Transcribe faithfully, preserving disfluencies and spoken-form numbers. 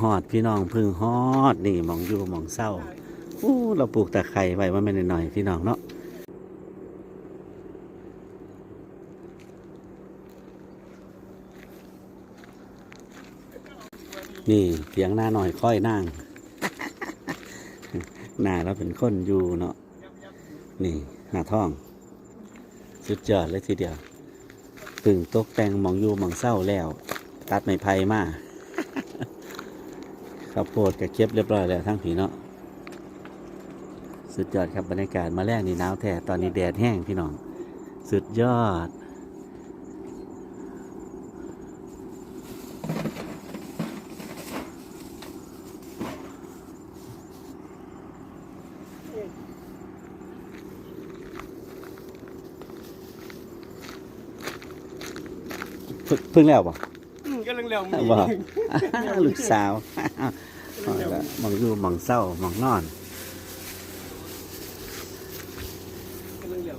ฮอดพี่น้อง เพิ่งฮอด นี่หม่องอยู่หม่องเซา อู้ เราปลูกตะไคร้ไว้ว่าแม่นน้อยๆ พี่น้องเนาะ นี่เถียงนาน้อยคอยนาง นาเราเป็นคนอยู่เนาะ นี่ หน้าท้อง สุดยอดเลยทีเดียว เพิ่งตกแต่งหม่องอยู่หม่องเซาแล้ว ตัดไม้ไผ่มา ข้าวโพดก็เก็บเรียบร้อยแล้วทั้งผีเนาะ สุดยอดครับ บรรยากาศมาแลงนี่หนาวแท้ ตอนนี้แดดแฮงพี่น้อง สุดยอด เพิ่งเพิ่งแล้วบ่ อืมกำลังแล้ว บ่ ลูกสาว หม่องอยู่หม่องเซาหม่องนอน กำลังแล้ว